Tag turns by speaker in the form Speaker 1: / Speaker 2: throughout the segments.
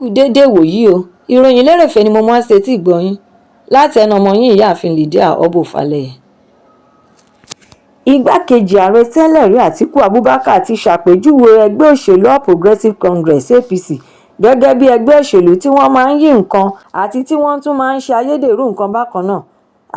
Speaker 1: Kú déédé ìwòyí o. Ìròyìn lérèfé ni mo mú wá sétí ìgbọ́ yín láti ẹnu ọmọ yín, Ìyáàfin Lydia Ọbọfálẹyẹ. Igbákejì ààrẹ tẹ́lẹ̀ rí Àtiku Abubakar ti ṣàpèjúwe ẹgbẹ́ òṣèlú All Progressives Congress (APC) gẹ́gẹ́ bíi ẹgbẹ́ òṣèlú tí wọ́n máa ń yí nǹkan àti tí wọ́n tún máa ń ṣe ayédèrú nǹkan bákan náà.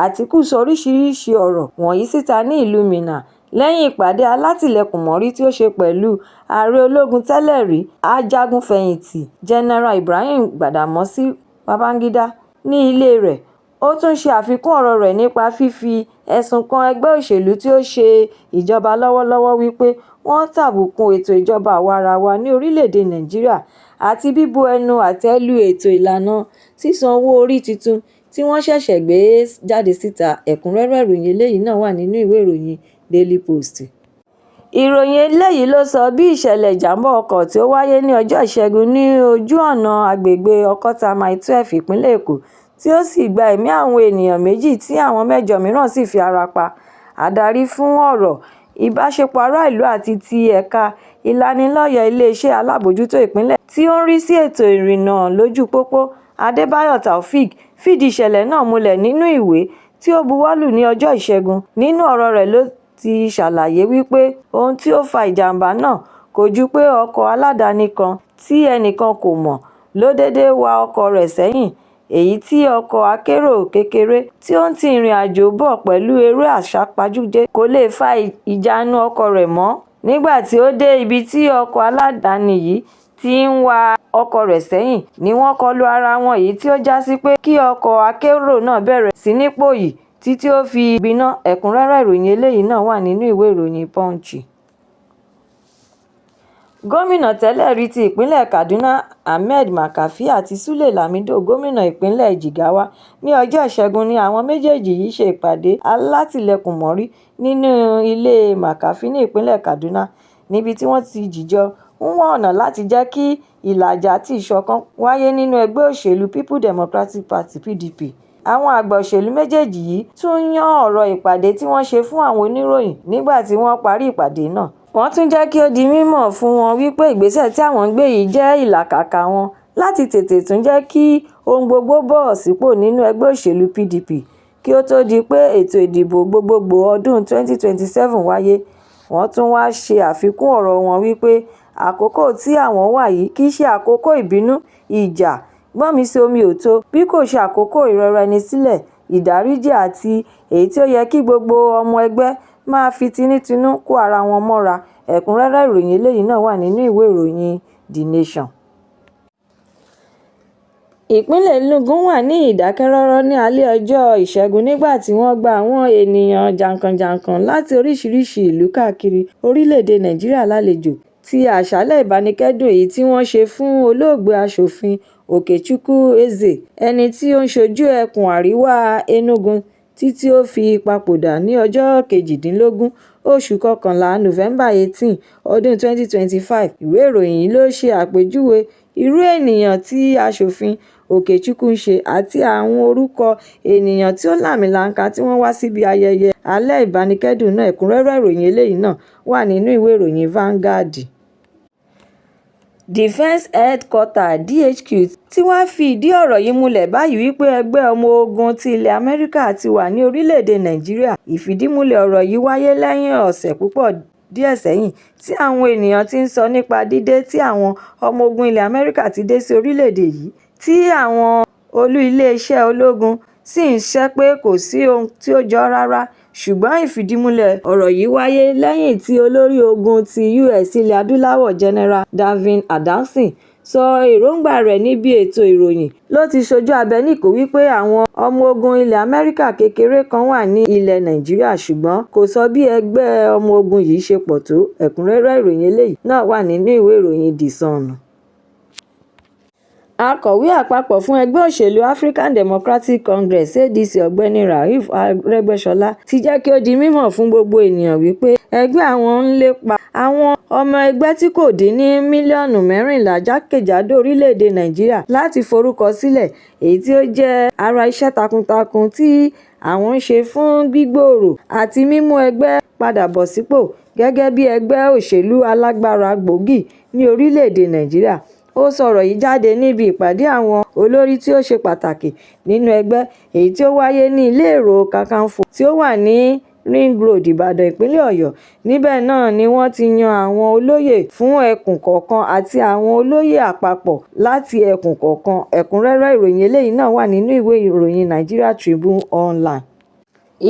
Speaker 1: Àtìkù sọ oríṣiríṣii ọ̀rọ̀ wọ̀nyí síta ní ìlú Minna lẹ́yìn ìpàdé alátìlẹ̀kùnmọ́rí tí ó ṣe pẹ̀lú ààrẹ ológun tẹ́lẹ̀ rí ajagun-fẹ̀yìntì Jẹnẹra Ibrahim Badamasi Babangida ní ilé rẹ̀. Ó tún ṣe àfikún ọ̀rọ̀ rẹ̀ nípa fífi ẹ̀sùn kan ẹgbẹ́ òṣèlú tí ó ń ṣe ìjọba lọ́wọ́lọ́wọ́ wípé wọ́n tàbùkù ètò ìjọba àwa-arawa ní orílẹ̀-èdè Nàìjíríà àti bíbu ẹnu àtẹ́ lu ètò ìlànà sísan owó-orí tuntun tí wọ́n ṣẹ̀ṣẹ̀ gbé jáde síta. Ẹ̀kúnrẹ́rẹ́ ìròyìn eléyìí náà wà nínú ìwé ìròyìn Daily Post. Ìròyìn eléyìí ló sọ bí ìṣẹ̀lẹ̀ ìjàm̀bá ọkọ̀ tí ó wáyé ní ọjọ́ Ìṣẹ́gun ní ojú ọ̀nà àgbègbè Ọkọ́tà Mile 12 ìpínlẹ̀ Èkó tí ó sì gba ẹ̀mí àwọn ènìyàn méjì tí àwọn mẹ́jọ mìíràn sì fi ara pa. Adarí fún ọ̀rọ̀ ìbáṣepọ̀ ará-ìlú àti ti ẹ̀ka ìlanilọ́yẹ̀ iléeṣẹ́ alábòójútó ìpínlẹ̀ tí ó ń rí sí ètò ìrìnnà lójú pópó, Adébáyọ̀ Taofeek, fìdí ìṣẹ̀lẹ̀ náà múlẹ̀ nínú ìwé tí ó buwọ́lù ní ọjọ́ Ìṣẹ́gun. Nínú ọ̀rọ̀ rẹ̀ ló ti ṣàlàyé wípé ohun tí ó fa ìjàm̀bá náà kò ju pé ọkọ̀ aládàáni kan tí ẹnìkan kò mọ̀ ló déédé wa ọkọ̀ rẹ̀ sẹ́yìn, èyí tí ọkọ̀ akérò kékeré tí ó ń ti ìrìnàjò bọ̀ pẹ̀lú eré àsápajúdé kò lè fa ìjánu ọkọ̀ rẹ̀ mọ́ nígbà tí ó dé ibi tí ọkọ̀ aládàáni yìí ti ń wa ọkọ̀ rẹ̀ sẹ́yìn ni wọ́n kọlu ara wọn, èyí tí ó já sí pé kí ọkọ̀ akérò náà bẹ̀rẹ̀ sí ní pòòyì títí ó fi gbiná. Ẹ̀kúnrẹ́rẹ́ ìròyìn eléyìí náà wà nínú ìwé ìròyìn Punch. Gómìnà tẹ́lẹ̀ rí ti ìpínlẹ̀ Kaduna Ahmed Makarfi àti Sule Lamido, gómìnà ìpínlẹ̀ Jigawa, ní ọjọ́ Ìṣẹ́gun ni àwọn méjèèjì yìí ṣe ìpàdé alátìlẹ̀kùnmọ́rí nínú ilé Makarfi ní ìpínlẹ̀ Kaduna níbi tí wọ́n ti jìjọ ń wá ọ̀nà láti jẹ́ kí ìlàjà àti ìṣọ̀kan wáyé nínú ẹgbẹ́ òṣèlú People Democratic Party (PDP). Àwọn àgbà òṣèlú méjèèjì yìí tún yan ọ̀rọ̀ ìpàdé tí wọ́n ṣe fún àwọn oníròyìn nígbà tí wọ́n parí ìpàdé náà. Wọ́n tún jẹ́ kí ó di mímọ̀ fún wọn wípé ìgbésẹ̀ tí àwọn ń gbé yìí jẹ́ ìlàkàkà wọn láti tètè tún jẹ́ kí ohun gbogbo bọ̀ sípò nínú ẹgbẹ́ òṣèlú PDP kí ó tóó di pé ètò ìdìbò gbogboògbò ọdún 2027 wáyé. Wọ́n tún wáá ṣe àfikún ọ̀rọ̀ wọn wípé àkókò tí àwọn wà yìí kì í ṣe àkókò ìbínú, ìjà, gbọ́nmi-sí-omi-ò-tó bí kò ṣe àkókò ìrẹra-ẹni sílẹ̀, ìdáríjì àti èyí tí ó yẹ kí gbogbo ọmọ ẹgbẹ́ máa fi tinútinú kó ara wọn mọ́ra. Ẹ̀kúnrẹ́rẹ́ ìròyìn eléyìí náà wà nínú ìwé ìròyìn The Nation. Ìpínlẹ̀ Enugu wà ní ìdákẹ́rọ́rọ́ ní alẹ́ ọjọ́ Ìṣẹ́gun nígbà tí wọ́n gba àwọn èèyàn jàǹkànjàǹkàn láti oríṣiríṣii ìlú káàkiri orílẹ̀-èdè Nàìjíríà lálejò ti àṣálẹ́ ìbánikẹ́dùn èyí tí wọ́n ṣe fún olóògbé Aṣòfin Okechukwu Eze, ẹni tí ó ń ṣojú ẹkùn àríwá Enugu títí ó fi papòdà ní ọjọ́ kejìdínlógún oṣù kọkànlá November 18, ọdún 2025. Ìwé ìròyìn yìí ló ṣe àpèjúwe irú ènìyàn tí Aṣòfin Okechukwu ń ṣe àti àwọn orúkọ ènìyàn tí ó láàmìlàaka tí wọ́n wá síbi ayẹyẹ alẹ́ ìbánikẹ́dùn náà. Ẹ̀kúnrẹ́rẹ́ ìròyìn eléyìí náà wà nínú ìwé ìròyìn Vanguard. Defence Headquarter (DHQ) tí wàá fìdí ọ̀rọ̀ yìí múlẹ̀ báyìí wípé ẹgbẹ́ ọmọ ogun ti ilẹ̀ Amẹ́ríkà ti wà ní orílẹ̀-èdè Nàìjíríà. Ìfìdímúlẹ̀ ọ̀rọ̀ yìí wáyé lẹ́yìn ọ̀sẹ̀ púpọ̀ díẹ̀ sẹ́yìn tí àwọn ènìyàn ti ń sọ nípa dídé tí àwọn ọmọ ogun ilẹ̀ Amẹ́ríkà ti dé sí orílẹ̀-èdè yìí, tí àwọn olú iléeṣẹ́ ológun sì ń sẹ́ pé kò sí ohun tí ó jọ ọ́ rárá. Ṣùgbọ́n ìfìdímúlẹ̀ ọ̀rọ̀ yìí wáyé lẹ́yìn tí olórí ogun ti US ilẹ̀ adúláwò General Davin Adamson sọ èròǹgbà rẹ̀ níbi ètò ìròyìn ló ti ṣojú abẹ níkòó wípé àwọn ọmọ ogun ilẹ̀ Amẹ́ríkà kékeré kan wà ní ilẹ̀ Nàìjíríà, ṣùgbọ́n kò sọ bí ẹgbẹ́ ọmọ ogun yìí ṣe pọ̀ tó. Ẹ̀kúnrẹ́rẹ́ ìròyìn eléyìí náà wà nínú ìwé ìròyìn The Sun. Akọ̀wé àpapọ̀ fún ẹgbẹ́ òṣèlú African Democratic Congress (ADC) Ọ̀gbẹ́ni Rauf Arẹ́gbẹ́ṣọlá ti jẹ́ kí ó di mímọ̀ fún gbogbo ènìyàn wípé ẹgbẹ́ àwọn ń lépa àwọn ọmọ ẹgbẹ́ tí kò dín ní mílíọ̀nù 14 jákèjádò orílẹ̀-èdè Nàìjíríà láti forúkọ sílẹ̀, èyí tí ó jẹ́ ara iṣẹ́ takuntakun tí àwọn ń ṣe fún gbígbòòrò àti mímú ẹgbẹ́ padà bọ̀ sípò gẹ́gẹ́ bí ẹgbẹ́ òṣèlú alágbára gbòógì ní orílẹ̀-èdè Nàìjíríà. Ó Ó sọ ọ̀rọ̀ yìí jáde níbi ìpàdé àwọn olórí tí ó ṣe pàtàkì nínú ẹgbẹ́, èyí tí ó wáyé ní Ilé Èrò Kakanfò tí ó wà ní Ring Road, Ìbàdàn, Ìpínlẹ̀ Ọ̀yọ́. Níbẹ̀ náà ni wọ́n ti yan àwọn olóyè fún ẹkùn kọ̀ọ̀kan àti àwọn olóyè àpapọ̀ láti ẹkùn kọ̀ọ̀kan. Ẹ̀kúnrẹ́rẹ́ ìròyìn eléyìí náà wà nínú ìwé ìròyìn Nigeria Tribune Online.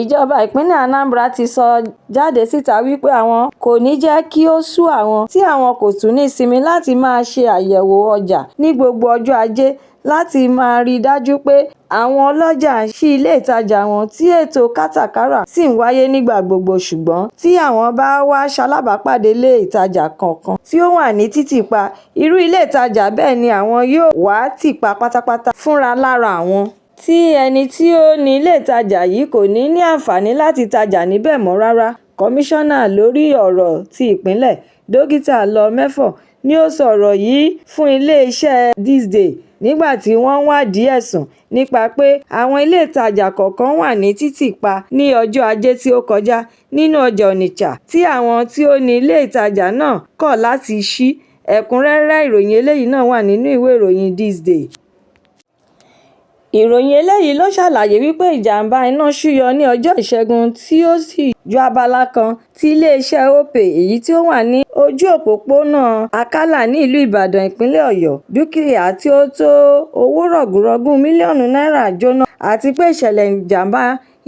Speaker 1: Ìjọba ìpínlẹ̀ Anambra ti sọ jáde síta wípé àwọn kò ní jẹ́ kí ó sú àwọn tí àwọn kò tún ní sinmi láti máa ṣe àyẹ̀wò ọjà ní gbogbo ọjọ́ Ajé láti máa rí dájú pé àwọn ọlọ́jà ṣí ilé ìtajà wọn tí ètò kátàkárà sì ń wáyé nígbà gbogbo. Ṣùgbọ́n tí àwọn bá wá ṣalábàápàdé ilé ìtajà kankan tí ó wà ní títìpa, irú ilé ìtajà bẹ́ẹ̀ ni àwọn yóò wá tì pa pátápátá fúnra lára àwọn, tí ẹni tí ó ní ilé ìtajà yìí kò ní ní àǹfààní láti tajà níbẹ̀ mọ́ rárá. Kọmíṣánná lórí ọ̀rọ̀ ti ìpínlẹ̀, Dókítà Law Mefor, ni ó sọ ọ̀rọ̀ yìí fún iléeṣẹ́ ThisDay nígbà tí wọ́n ń wádìí ẹ̀sùn nípa pé àwọn ilé ìtajà kọ̀ọ̀kan wà ní títì pa ní ọjọ́ Ajé tí ó kọjá nínú ọjà Onitsha tí àwọn tí ó ní ilé ìtajà náà kọ̀ láti ṣí. Ẹ̀kúnrẹ́rẹ́ ìròyìn eléyìí náà wà nínú ìwé ìròyìn ThisDay. Ìròyìn eléyìí ló ṣàlàyé wípé ìjàm̀bá iná ṣúyọ ní ọjọ́ Ìṣẹ́gun tí ó sì jó abala kan ti iléeṣẹ́ Opay èyí tí ó wà ní ojú òpópónà Àkàlà ní ìlú Ìbàdàn, ìpínlẹ̀ Ọ̀yọ́. Dúkìá tí ó tó owó rọ̀gùnrọ̀gùn mílíọ̀nù náírà jóná àti pé ìṣẹ̀lẹ̀ ìjàm̀bá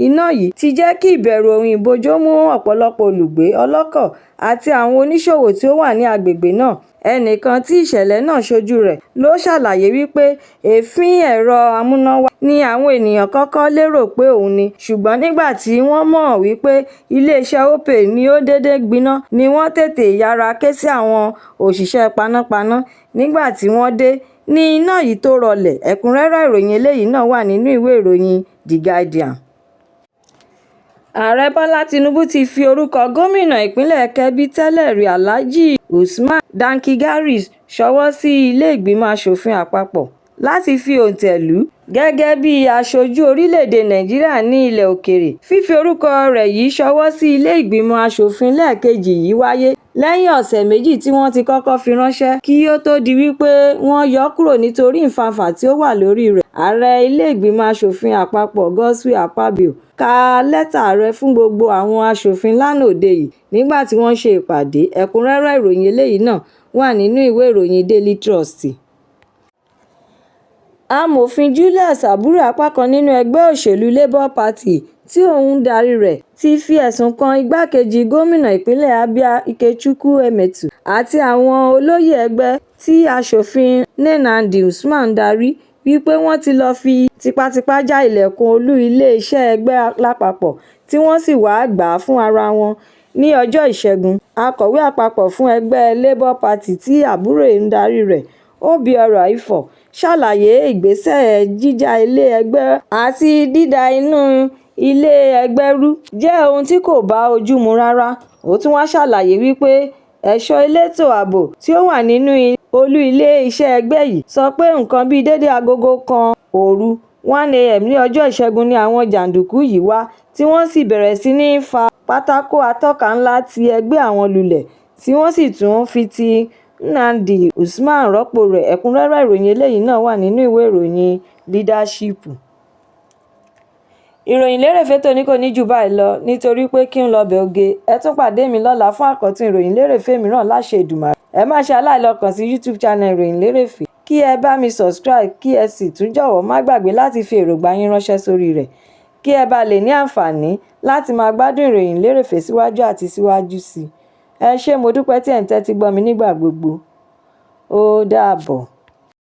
Speaker 1: iná yìí ti jẹ́ kí ìbẹ̀rù ohun ìbojo mú ọ̀pọ̀lọpọ̀ olùgbé, ọlọ́kọ̀ àti àwọn oníṣòwò tí ó wà ní agbègbè náà. Ẹnìkan tí ìṣẹ̀lẹ̀ náà ṣojú rẹ̀ ló ṣàlàyé wípé èéfín ẹ̀rọ amúnáwá ni àwọn ènìyàn kọ́kọ́ lérò pé òun ni, ṣùgbọ́n nígbà tí wọ́n mọ̀ wípé iléeṣẹ́ Opay ni ó dédé gbiná ni wọ́n tètè yára ké sí àwọn òṣìṣẹ́ panápaná. Nígbà tí wọ́n dé ní iná yìí tó rọlẹ̀. Ẹ̀kúnrẹ́rẹ́ ìròyìn eléyìí náà wà nínú ìwé ìròyìn The Guardian. Ààrẹ Bọ́lá Tinubu ti fi orúkọ gómìnà ìpínlẹ̀ Kebbi tẹ́lẹ̀ rí Alhaji Usman Dankigari ṣọwọ́ sí ilé ìgbìmọ̀ asòfin àpapọ̀ láti fi òǹtẹ̀ lù ú gẹ́gẹ́ bíi aṣojú orílẹ̀-èdè Nàìjíríà ní ilẹ̀ òkèèrè. Fífi orúkọ rẹ̀ yìí ṣọwọ́ sí ilé ìgbìmọ̀ asòfin lẹ́ẹ̀kejì yìí wáyé lẹ́yìn ọ̀sẹ̀ méjì tí wọ́n ti kọ́kọ́ fi ránṣẹ́ kí ó tó di wípé wọ́n yọ ọ́ kúrò nítorí ìfánfà tí ó wà lórí rẹ̀. Ààrẹ ilé ìgbìmọ̀ asòfin àpapọ̀ Godswill Akpabio ka lẹ́tà ààrẹ fún gbogbo àwọn asòfin lánàá òde yìí nígbà tí wọ́n ń ṣe ìpàdé. Ẹ̀kúnrẹ́rẹ́ ìròyìn eléyìí náà wà nínú ìwé ìròyìn Daily Trust. Amòfin Julius Abure, apá kan nínú ẹgbẹ́ òṣèlú Labour Party tí òun ń darí rẹ̀, ti fi ẹ̀sùn kan igbákejì gómìnà ìpínlẹ̀ Abia Ikechukwu Metu àti àwọn olóyè ẹgbẹ́ tí aṣòfin Nnamdi Usman darí wípé wọ́n ti lọ́ọ́ fi tipátipá já ilẹ̀kùn olú iléeṣẹ́ ẹgbẹ́ lápapọ̀ tí wọ́n sì wáá gbà á fún ara wọn ní ọjọ́ Ìṣẹ́gun. Akọ̀wé àpapọ̀ fún ẹgbẹ́ Labour Party tí Abure ń darí rẹ̀, Obiora Ifor, ṣàlàyé ìgbésẹ̀ jíja ilé ẹgbẹ́ àti dída inú ilé ẹgbẹ́ rú jẹ́ ohun tí kò bá ojú mu rárá. Ó tún wáá ṣàlàyé wípé ẹ̀ṣọ́ elétò ààbò tí ó wà nínú olú iléeṣẹ́ ẹgbẹ́ yìí sọ pé nǹkan bíi déédé aago kan òru 1 a.m. ní ọjọ́ Ìṣẹ́gun ni àwọn jàǹdùkú yìí wá tí wọ́n sì bẹ̀rẹ̀ sí ní fa pátákó atọ́ka ńlá tí ẹgbẹ́ àwọn lulẹ̀ tí wọ́n sì tún fi ti Nnamdi Usman rọ́pò rẹ̀. Ẹ̀kúnrẹ́rẹ́ ìròyìn eléyìí náà wà nínú ìwé ìròyìn Leadership. Ìròyìn lérèfé tòní kò ní jù báyìí lọ nítorí pé kí n lọ́bẹ̀ oge. Ẹ tún pàdé mi lọ́la fún àkọ́tún ìròyìn lérèfé mìíràn láṣẹ Èdùmàrè. Ẹ má ṣe aláìlọ kàn sí YouTube channel ìròyìn lérèfé kí ẹ bá mi subscribe kí ẹ sì tún jọ̀wọ́ má gbàgbé láti fi èròǹgbà yín ránṣẹ́ sórí rẹ̀ kí ẹ bá lè ní àǹfààní láti máa gbádùn ìròyìn lérèfé síwájú àti síwájú sí i. Ẹ ṣé, mo dúpẹ́ tí ẹ̀ ń tẹ́tí gbọ́ mi nígbà gbogbo. Ó dàbọ̀.